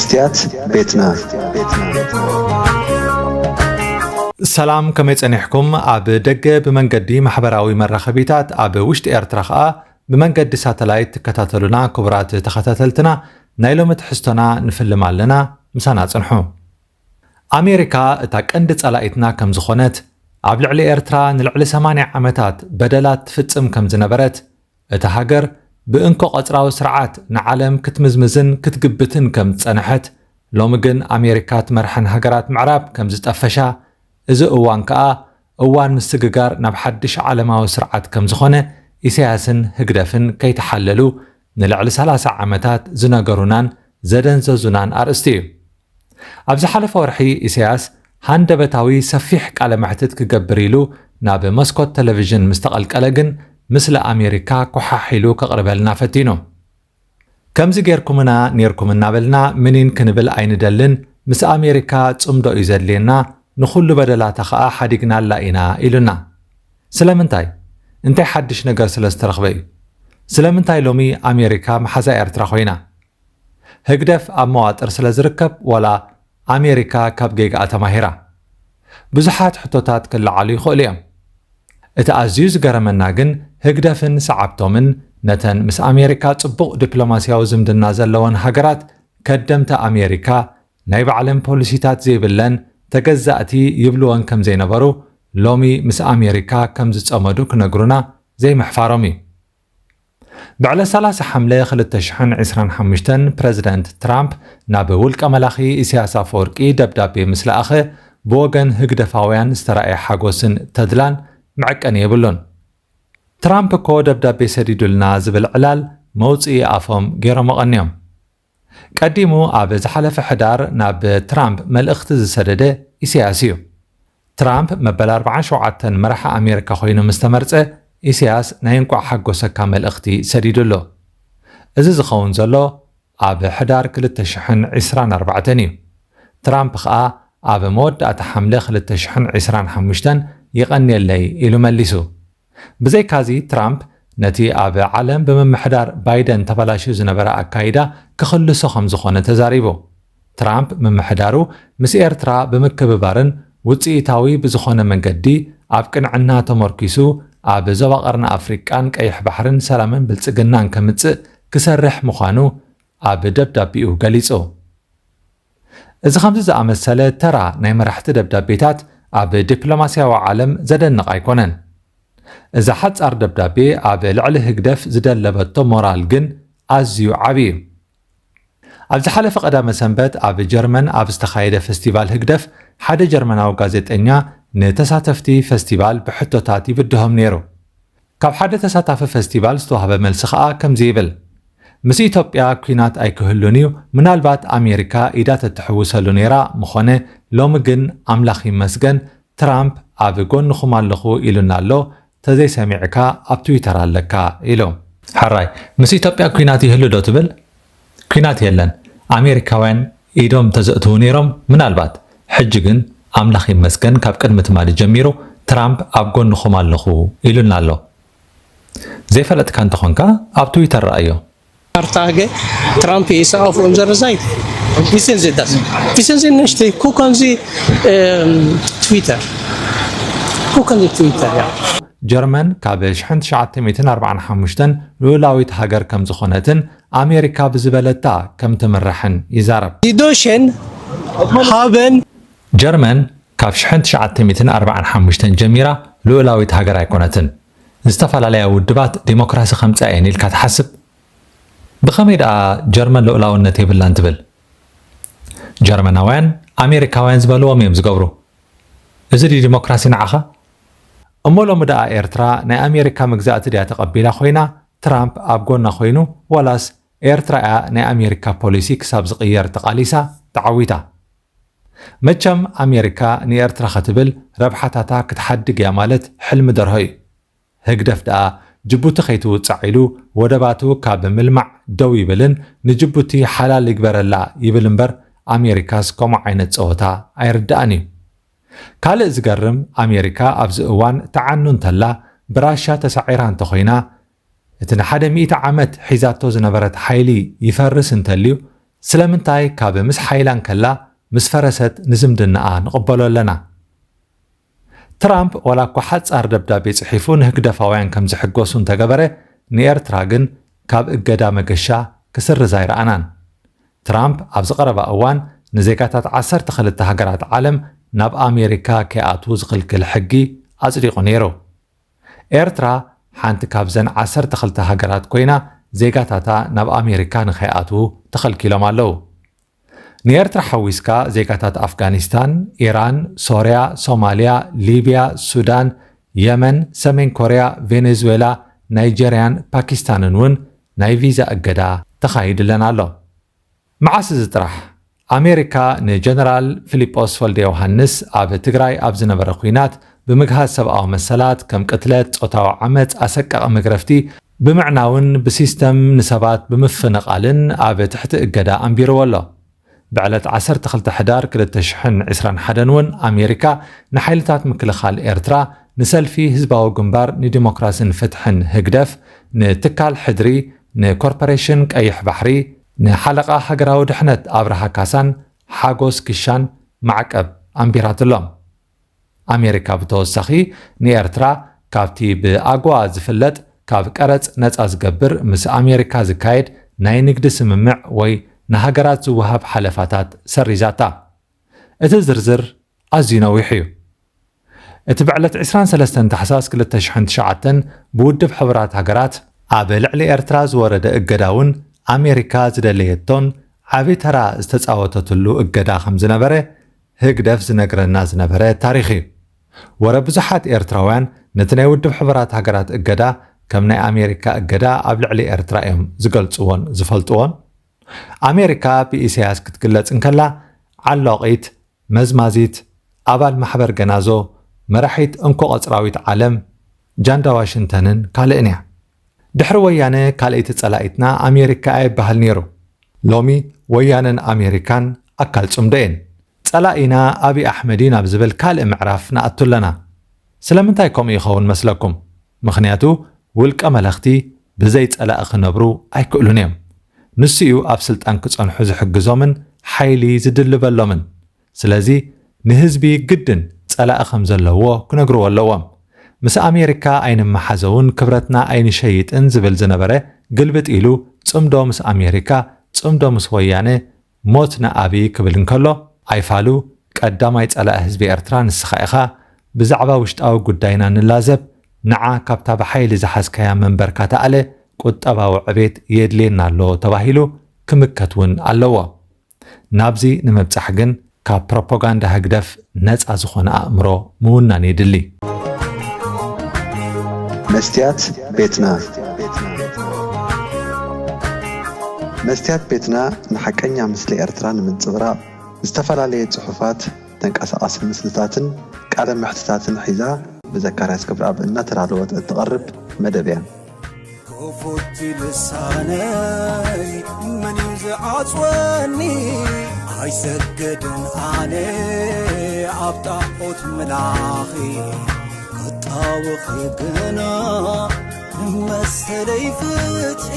ስትያት ቤትና። ሰላም፣ ከመይ ጸኒሕኩም? ኣብ ደገ ብመንገዲ ማሕበራዊ መራኸቢታት፣ ኣብ ውሽጢ ኤርትራ ከኣ ብመንገዲ ሳተላይት ትከታተሉና ክቡራት ተኸታተልትና፣ ናይ ሎሚ ትሕዝቶና ንፍልም ኣለና። ምሳና ጽንሑ። ኣሜሪካ እታ ቀንዲ ጸላኢትና ከም ዝኾነት፣ ኣብ ልዕሊ ኤርትራ ንልዕሊ ሰማንያ ዓመታት በደላት ትፍጽም ከም ዝነበረት፣ እታ ሃገር ብእንኮ ቀጽራዊ ስርዓት ንዓለም ክትምዝምዝን ክትግብትን ከም ዝጸንሐት፣ ሎሚ ግን ኣሜሪካ ትመርሐን ሃገራት ምዕራብ ከም ዝጠፈሻ፣ እዚ እዋን ከኣ እዋን ምስግጋር ናብ ሓድሽ ዓለማዊ ስርዓት ከም ዝኾነ ኢሳያስን ህግደፍን ከይተሓለሉ ንልዕሊ ሰላሳ ዓመታት ዝነገሩናን ዘደንዘዙናን ኣርእስቲ እዩ። ኣብ ዝሓለፈ ወርሒ ኢሳያስ ሃንደበታዊ ሰፊሕ ቃለ መሕትት ክገብር ኢሉ ናብ መስኮት ቴሌቪዥን ምስ ተቐልቀለ ግን፣ ምስለ ኣሜሪካ ኮሓሕ ኢሉ ከቕርበልና ፈቲኑ። ከምዚ ጌርኩምና ኔርኩም እናበልና ምኒን ክንብል ኣይንደልን፣ ምስ ኣሜሪካ ጽምዶ እዩ ዘድልየና፣ ንኹሉ በደላታ ኸኣ ሓዲግናላ ኢና ኢሉና። ስለምንታይ? እንታይ ሓድሽ ነገር ስለ ዝተረኽበ እዩ? ስለምንታይ ሎሚ ኣሜሪካ መሓዛ ኤርትራ ኮይና? ህግደፍ ኣብ መዋጥር ስለ ዝርከብ፣ ዋላ ኣሜሪካ ካብ ጌጋኣ ተማሂራ? ብዙሓት ሕቶታት ክለዓሉ ይኽእሉ እዮም። እቲ ኣዝዩ ዝገረመና ግን፣ ህግደፍን ሰዓብቶምን ነተን ምስ ኣሜሪካ ጽቡቕ ዲፕሎማስያዊ ዝምድና ዘለወን ሃገራት ከደምቲ ኣሜሪካ፣ ናይ ባዕለን ፖሊሲታት ዘይብለን፣ ተገዛእቲ ይብልወን ከም ዘይነበሩ፣ ሎሚ ምስ ኣሜሪካ ከም ዝጸመዱ ክነግሩና ዘይምሕፋሮም እዩ። ብዕለት ሰላሳ ሓምለ ክልተ ሽሕን ዕስራን ሓሙሽተን ፕረዚደንት ትራምፕ ናብ ውልቀ መላኺ ኢሳያስ ኣፈወርቂ ደብዳቤ ምስ ለኣኸ፣ ብወገን ህግደፋውያን ዝተራእየ ሓጎስን ተድላን መዐቀኒ የብሉን። ትራምፕ እኮ ደብዳቤ ሰዲዱልና ዝብል ዕላል መውጽኢ ኣፎም ገይሮሞ ቀንዮም። ቀዲሙ ኣብ ዝሓለፈ ሕዳር ናብ ትራምፕ መልእኽቲ ዝሰደደ ኢሳያስ እዩ። ትራምፕ መበል ኣርብዓን ሸውዓተን መራሒ ኣሜሪካ ኮይኑ ምስ ተመርጸ፣ ኢሳያስ ናይ እንቋዕ ሓጎሰካ መልእኽቲ ሰዲዱ ኣሎ። እዚ ዝኸውን ዘሎ ኣብ ሕዳር ክልተ ሽሕን ዕስራን ኣርባዕተን እዩ። ትራምፕ ኸኣ ኣብ መወዳእታ ሓምለ ክልተ ሽሕን ዕስራን ሓሙሽተን ይቐንየለይ ኢሉ መሊሱ። ብዘይካዚ፣ ትራምፕ ነቲ ኣብ ዓለም ብምምሕዳር ባይደን ተበላሽዩ ዝነበረ ኣካይዳ ክኽልሶ ከም ዝኾነ ተዛሪቡ። ትራምፕ ምምሕዳሩ ምስ ኤርትራ ብምክብባርን ውጽኢታዊ ብዝኾነ መንገዲ ኣብ ቅንዕና ተመርኪሱ ኣብ ዞባ ቀርኒ ኣፍሪቃን ቀይሕ ባሕርን ሰላምን ብልጽግናን ከምጽእ ክሰርሕ ምዃኑ ኣብ ደብዳቤኡ ገሊጹ። እዚ ከምዚ ዝኣመሰለ ተራ ናይ መራሕቲ ደብዳቤታት ኣብ ዲፕሎማስያዊ ዓለም ዘደንቕ ኣይኮነን። እዛ ሓጻር ደብዳቤ ኣብ ልዕሊ ህግደፍ ዝደለበቶ ሞራል ግን ኣዝዩ ዓቢ እዩ። ኣብ ዝሓለፈ ቀዳመ ሰንበት ኣብ ጀርመን ኣብ ዝተኻየደ ፈስቲቫል ህግደፍ ሓደ ጀርመናዊ ጋዜጠኛ ንተሳተፍቲ ፈስቲቫል ብሕቶታት ይብድሆም ነይሩ። ካብ ሓደ ተሳታፊ ፈስቲቫል ዝተዋህበ መልሲ ኸኣ ከምዚ ይብል፣ ምስ ኢትዮጵያ ኲናት ኣይክህሉን እዩ፣ ምናልባት ኣሜሪካ ኢዳ ተትሕውሰሉ ነይራ ምኾነ፣ ሎሚ ግን ኣምላኽ ይመስገን ትራምፕ ኣብ ጎንኹም ኣለኹ ኢሉና ኣሎ፣ ተዘይሰሚዕካ ኣብ ትዊተር ኣለካ ኢሉ። ሕራይ፣ ምስ ኢትዮጵያ ኲናት ይህሉ ዶ ትብል? ኲናት የለን። ኣሜሪካውያን ኢዶም ተዘእትዉ ነይሮም ምናልባት። ሕጂ ግን ኣምላኽ ይመስገን ካብ ቅድሚ ትማሊ ጀሚሩ ትራምፕ ኣብ ጎንኹም ኣለኹ ኢሉና ኣሎ። ዘይፈለጥካ እንተኾንካ ኣብ ትዊተር ረኣዮ። Artage Trump is auf unserer Seite. Wissen Sie das? Wissen Sie nicht, gucken Sie ähm, Twitter. Gucken Sie Twitter, ja. ጀርመን ካብ ሽሕን ትሽዓተ ሚእትን ኣርባዓን ሓሙሽተን ልኡላዊት ሃገር ከም ዝኾነትን ኣሜሪካ ብዝበለታ ከም ትምራሕን ይዛረብ። Die Deutschen haben ጀርመን ካብ ሽሕን ትሽዓተ ሚእትን ኣርባዓን ሓሙሽተን ጀሚራ ልኡላዊት ሃገር ኣይኮነትን። ዝተፈላለያ ውድባት ዲሞክራሲ ከምጽኣ እየን ኢልካ ትሓስብ? ብኸመይ ደኣ ጀርመን ልኡላውነት የብላን ትብል? ጀርመናውያን ኣሜሪካውያን ዝበልዎም እዮም ዝገብሩ። እዚ ድዩ ዲሞክራሲ ንዓኻ? እሞ ሎሚ ደኣ ኤርትራ ናይ ኣሜሪካ መግዛእቲ ድያ ተቐቢላ ኮይና ትራምፕ ኣብ ጎና ኮይኑ፣ ዋላስ ኤርትራ እያ ናይ ኣሜሪካ ፖሊሲ ክሳብ ዝቕየር ተቓሊሳ ተዓዊታ? መቸም ኣሜሪካ ንኤርትራ ክትብል ረብሓታታ ክትሓድግ እያ ማለት ሕልሚ ደርሆ እዩ። ህግደፍ ደኣ ጅቡቲ ከይትውጻዕ ኢሉ ወደባቱ ካብ ምልማዕ ደው ይብልን ንጅቡቲ ሓላል ይግበረላ ይብል እምበር ኣሜሪካስ ከምኡ ዓይነት ጸወታ ኣይርድኣን እዩ። ካልእ ዝገርም ኣሜሪካ ኣብዚ እዋን ትዓኑ እንተላ ብራሻ ተሳዒራ እንተኾይና እቲ ንሓደ ሚእቲ ዓመት ሒዛቶ ዝነበረት ሓይሊ ይፈርስ እንተልዩ ስለምንታይ ካብ ምስ ሓይላ እንከላ ምስ ፈረሰት ንዝምድናኣ ንቕበሎ ኣለና? ትራምፕ ዋላ እኳ ሓጻር ደብዳቤ ጽሒፉ ንህግደፋውያን ከም ዝሕጎሱ እንተገበረ፣ ንኤርትራ ግን ካብ እገዳ መገሻ ክስርዝ ኣይረኣናን። ትራምፕ ኣብዚ ቀረባ እዋን ንዜጋታት ዓሰርተ ክልተ ሃገራት ዓለም ናብ ኣሜሪካ ከይኣትዉ ዝኽልክል ሕጊ ኣጽዲቑ ነይሩ። ኤርትራ ሓንቲ ካብዘን ዓሰርተ ክልተ ሃገራት ኮይና፣ ዜጋታታ ናብ ኣሜሪካ ንኸይኣትዉ ተኸልኪሎም ኣለዉ። ንኤርትራ ሓዊስካ ዜጋታት ኣፍጋኒስታን፣ ኢራን፣ ሶርያ፣ ሶማልያ፣ ሊብያ፣ ሱዳን፣ የመን፣ ሰሜን ኮርያ፣ ቬኔዙዌላ፣ ናይጀርያን ፓኪስታንን እውን ናይ ቪዛ እገዳ ተኻይድለን ኣሎ። መዓስ እዚ ጥራሕ? ኣሜሪካ ንጀነራል ፊሊጶስ ወልደ ዮሃንስ ኣብ ትግራይ ኣብ ዝነበረ ኲናት ብምግሃስ ሰብኣዊ መሰላት ከም ቅትለት፣ ጾታዊ ዓመጽ፣ ኣሰቃቒ መግረፍቲ ብምዕናውን ብሲስተም ንሰባት ብምፍንቓልን ኣብ ትሕቲ እገዳ ኣንቢርዎ ኣሎ። ብዕለት ዓሰርተ ክልተ ሕዳር ክልተ ሽሕን ዕስራን ሓደን እውን ኣሜሪካ ንሓይልታት ምክልኻል ኤርትራ፣ ንሰልፊ ህዝባዊ ግንባር ንዲሞክራስን ፍትሕን ህግደፍ፣ ንትካል ሕድሪ፣ ንኮርፖሬሽን ቀይሕ ባሕሪ፣ ንሓለቓ ሃገራዊ ድሕነት ኣብርሃ ካሳን ሓጎስ ክሻን ማዕቀብ ኣንቢራትሎም። ኣሜሪካ ብተወሳኺ ንኤርትራ ካብቲ ብኣጎዋ ዝፍለጥ ካብ ቀረጽ ነጻ ዝገብር ምስ ኣሜሪካ ዝካየድ ናይ ንግዲ ስምምዕ ወይ ንሃገራት ዝወሃብ ሓለፋታት ሰሪዛታ። እቲ ዝርዝር ኣዝዩ ነዊሕ እዩ። እቲ ብዕለት ዕስራን ሰለስተን ታሕሳስ ክልተ ሽሕን ትሽዓተን ብውድብ ሕቡራት ሃገራት ኣብ ልዕሊ ኤርትራ ዝወረደ እገዳ እውን ኣሜሪካ ዝደለየቶን ዓቢ ተራ ዝተጻወተትሉ እገዳ ከም ዝነበረ ህግደፍ ዝነግረና ዝነበረ ታሪኽ እዩ። ወረ ብዙሓት ኤርትራውያን ነቲ ናይ ውድብ ሕቡራት ሃገራት እገዳ ከም ናይ ኣሜሪካ እገዳ ኣብ ልዕሊ ኤርትራ እዮም ዝገልጽዎን ዝፈልጥዎን። ኣሜሪካ ብኢሳያስ ክትግለጽ እንከላ ዓሎቒት፣ መዝማዚት፣ ኣባል ማሕበር ገናዞ፣ መራሒት እንኮ ቀጽራዊት ዓለም፣ ጃንዳ ዋሽንተንን ካልእን እያ። ድሕሪ ወያነ ካልኣይቲ ጸላኢትና ኣሜሪካ እያ ይበሃል ነይሩ። ሎሚ ወያነን ኣሜሪካን ኣካል ጽምዶ እየን። ጸላኢና ኣብይ ኣሕመድ እዩ ናብ ዝብል ካልእ ምዕራፍ ንኣቱ ኣለና። ስለምንታይ ከምኡ ይኸውን መስለኩም? ምኽንያቱ ውልቀ መለኽቲ ብዘይ ጸላኢ ክነብሩ ኣይክእሉን እዮም። ንሱ እዩ ኣብ ስልጣን ክጸንሑ ዝሕግዞምን ሓይሊ ዝድልበሎምን። ስለዚ ንህዝቢ ግድን ጸላኢ ከም ዘለዎ ክነግርዎ ኣለዎም። ምስ ኣሜሪካ ኣይንመሓዘውን ክብረትና ኣይንሸይጥን ዝብል ዝነበረ ግልብጥ ኢሉ ጽምዶ ምስ ኣሜሪካ፣ ጽምዶ ምስ ወያነ፣ ሞት ንኣብይ ክብል እንከሎ፣ ኣይፋሉ ቀዳማይ ጸላኢ ህዝቢ ኤርትራ ንስኻ ኢኻ፣ ብዛዕባ ውሽጣዊ ጉዳይና ንላዘብ፣ ንዓ ካብታ ብሓይሊ ዝሓዝካያ መንበርካ ተኣለ፣ ቁጠባዊ ዕቤት የድልየና ኣሎ ተባሂሉ ክምከት እውን ኣለዎ። ናብዚ ንምብጻሕ ግን ካብ ፕሮፓጋንዳ ህግደፍ ነጻ ዝኾነ ኣእምሮ ምውናን የድሊ። መስትያት ቤትና። መስትያት ቤትና ንሓቀኛ ምስሊ ኤርትራ ንምንጽብራቕ ዝተፈላለየ ጽሑፋት፣ ተንቀሳቓሲ ምስልታትን ቃለ መሕትታትን ሒዛ ብዘካርያስ ክብረኣብ እናተዳለወት እትቐርብ መደብ እያ። ክፉት ልሳነይ መን እዩ ዝዓጽወኒ? ኣይሰግድን ኣነ ኣብ ጣዖት ምላኺ፣ ክጣወኺ ግና ንመሰለይ ፍትሒ።